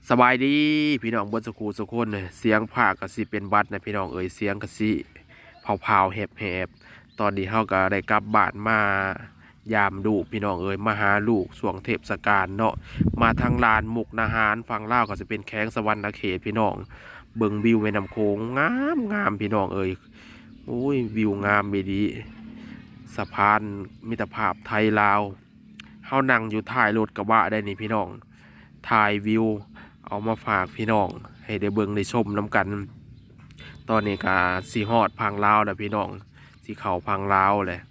ສະບາຍດີພີ່ນ້ອງເບິດສູ່ຄູ່ສູ່ຄົນ. ສຽງພາກກະຊິເປັນຫວັດນະພີ່ນ້ອງເອີຍ, ສຽງກະຊິພາວໆແຫບໆ. ຕອນນີ້ເຮົາກະໄດ້ກັບບ້ານມາຢາມລູກພີ່ນ້ອງເອີຍ, ມາຫາລູກຊ່ວງເທດສະການເນາະ. ມາທາງລານມຸກນາຫານ, ຝັ່ງລາວກະຊິເປັນແຂວງສະຫວັນນະເຂດພີ່ນ້ອງ. ເບິ່ງວິວແມ່ນ້ຳໂຂງງາມໆພີ່ນ້ອງເອີຍ. ໂອ້ຍ ວິວງາມອີ່ຫຼີ, ສະພານມິດຕະພາບໄທລາວ. ເຮົານັ່ງຢູ່ທ້າຍລົດກະບະໄດ໋ນີ້ພີ່ນ້ອງ, ຖ່າຍວິວເອົາມາຝາກພີ່ນ້ອງໃຫ້ໄດ້ເບິ່ງໄດ້ຊົມນຳກັນ. ຕອນນີ້ກະຊິຮອດຝັ່ງລາວແລ້ວພີ່ນ້ອງ, ຊິເຂົ້າຝັ່ງລາວແລ້ວ.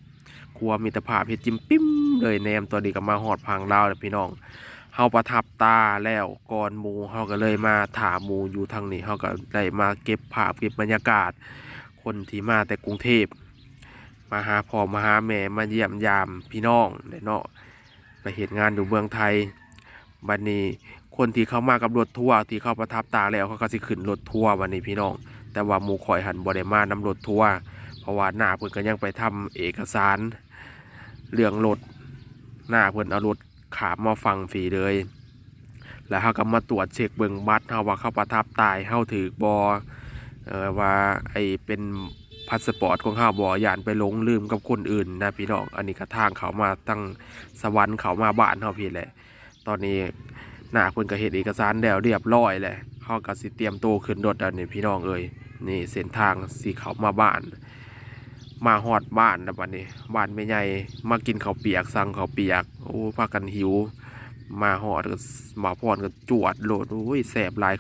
ຂົວມິດຕະພາບເຮັດຈິ້ມປິ້ມເລີຍ, ແນມຕອນນີ້ກະມາຮອດຝັ່ງລາວແລ້ວພີ່ນ້ອງ. ເຮົາປະທັບຕາແລ້ວກ່ອນໝູ່, ເຮົາກະເລີຍມາຖ້າໝູ່ຢູ່ທາງນີ້. ເຮົາກະໄດ້ມາເກັບພາບເກັບບັນຍາກາດ ຄົນທີ່ມາແຕ່ກຸງເທບ ມາຫາພໍ່ມາຫາແມ່, ມາຢ້ຽມຢາມພີ່ນ້ອງແຫຼະເນາະ, ໄປເຮັດງານຢູ່ເມືອງໄທ. ບັດນີ້ຄົນທີ່ເຂົ້າມາກັບລົດທົວ ທີ່ເຂົາປະທັບຕາແລ້ວ ເຂົາກະຊິຂຶ້ນລົດທົວບັດນີ້ພີ່ນ້ອງ. ແຕ່ວ່າໝູ່ຂ້ອຍຫັ້ນບໍ່ໄດ້ມານຳລົດທົວ, ເພາະວ່ານ້າເພິ່ນກະຍັງໄປທຳເອກະສານເລື່ອງລົດ, ນ້າເພິ່ນເອົາລົດຂ້າມມາຝັ່ງພີ້ເລີຍ. ແລ້ວເຮົາກະມາຕວດເຊັກເບິ່ງບັດເຮົາວ່າເຂົາປະທັບຕາໃຫ້ເຮົາຖືກບໍ່, ເອີ ວ່າໄອ້ເປັນພາສະປອດຂອງເຮົາບໍ່, ຢ້ານໄປຫຼົງລືມກັບຄົນອື່ນນະພີ່ນ້ອງ. ອັນນີ້ກະທາງເຂົ້າມາທາງສະຫວັນ ເຂົ້າມາບ້ານເຮົາພີ້ແຫຼະ. ຕອນນີ້ນ້າເພິ່ນກະເຮັດເອກະສານແລ້ວລຽບລ້ອຍແຫຼະ, ເຮົາກະຊິຕຽມໂຕຂຶ້ນລົດແລ້ວນີ້ພີ່ນ້ອງເອີຍ. ນີ້ເສັ້ນທາງຊິເຂົ້າມາບ້ານ, ມາຮອດບ້ານແລ້ວບັດນີ້, ບ້ານແມ່ໃຫຍ່. ມາກິນເຂົ້າປຽກ, ສັ່ງເຂົ້າປຽກ, ໂອ້ ພາກັນຫິວ. ມາຮອດກະ ບ່າວພອນກະຈວດໂລດ, ໂອ້ຍ ແຊບຫຼາຍ.